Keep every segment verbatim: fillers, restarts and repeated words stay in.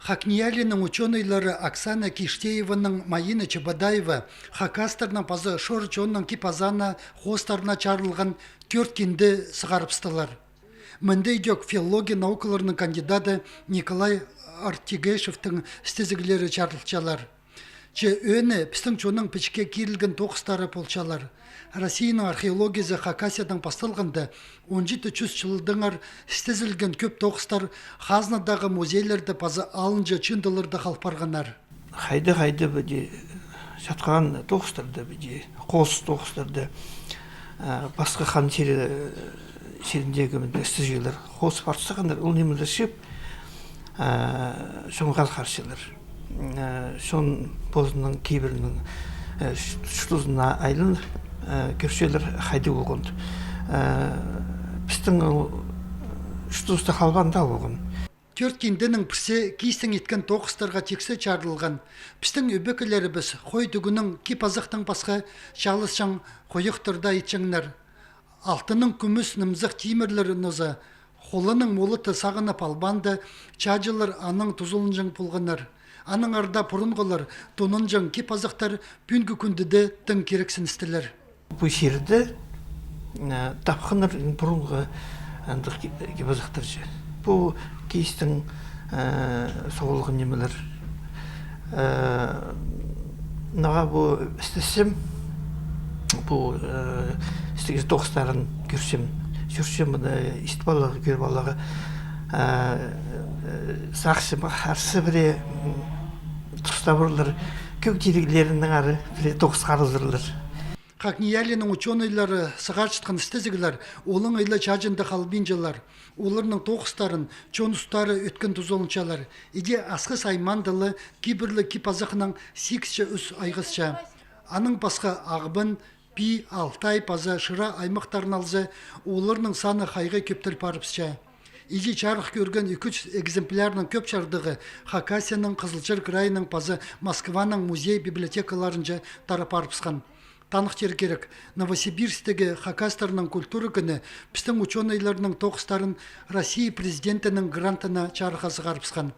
ХакНИИЯЛИ-ның учёныйлары Оксана Киштееваның Майина Чебодаева хакастарның паза шор чонның кип-азаана хоостарына чарылған тӧрт кинде сығарыбыстылар. Мында идӧк филология наукаларының кандидаты Николай Артигешевтің істезіглері чарылчалар. Че ӧӧні пістің чонның пічікке кирілген тоғыстары полчалар. Россияның археологиязы Хакасиядаң пасталғанда, он читі чӱс чылдаңар істезілген кӧп тоғыстар хазнадағы музейлерде паза алынҷа чыындыларда хал парғаннар. Хайда-хайда піди чатхан тоғыстарда, піди хоос тоғыстарда, а, пасха хан сире сиріндегі мында істезіглер хоос парсағаннар, ол нимелер чыып, а, чонға харчалар. А, чон позының кибірінің, а, ш-, чуртазына айланып, а, кӧрчелер хайди полған. А, пістің ол чуртаста халбаанда полған. Тӧрт кинденің пірсі киистең иткен тоғыстарға тиксі чарылған. Пістің ӧбекелерібіс хой тӱгӱнең кип-азахтаң пасха чааласчаң хойахтарда итчеңнер. Алтыннаң кӱмӱс, нымзах тимірлер ноза, холланың молоты сағынып албаанда, чааҷылар анаң тузаланҷаң полғаннар. Аннаңар даа пурунғылар тонанҷаң кип-азахтар пӱӱнгі кӱнде дее тың кирексіністілер. Пу чирде, э, тапханнар пурунғы андағ ки-, кип-азахтар чи. Пу киистең, э, соғылған нимелер. Э, мағаа пу істесем, пу, э, істезіг тоғыстарын кӧрчем, чӧрчем, мыны истіп аларға, кӧріп аларға, э, э, сағынчам, арса пірее, м, туста парлар, кӧг тиріглерінеңер пірее тоғыс харылзарлар. ХакНИИЯЛИ-ның учёныйлары сығарчатхан істезіглер олаңай ла чааҷында халбинчалар. Оларның тоғыстарын чон устары ӧткін тузаланчалар. Иди Асхыс аймаанда ла кибірліг кип-азахнаң сигісче ӱс айғасча. Анаң пасха Ағбан, Пии, Алтай паза Шира аймахтарын алза, оларның саны хайға кӧптел парыбысча. Иди чарых кӧрген ікі чӱс экземплярның кӧп чардығы Хакасияның, Хызылчар крайының паза Москваның музей-библиотекаларынҷа тарап парыбысхан. Таныхтир кирек, Новосибирсктегі хакастарның культура кӱні пістің учёныйларның тоғыстарын Россия президентінің грантына чарыхха сығарыбысхан.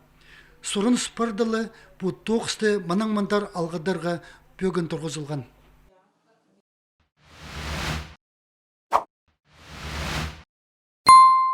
Сурыныс парды ла, пу тоғысты мынаң мындар алғыдарға пӧгін турғызылған.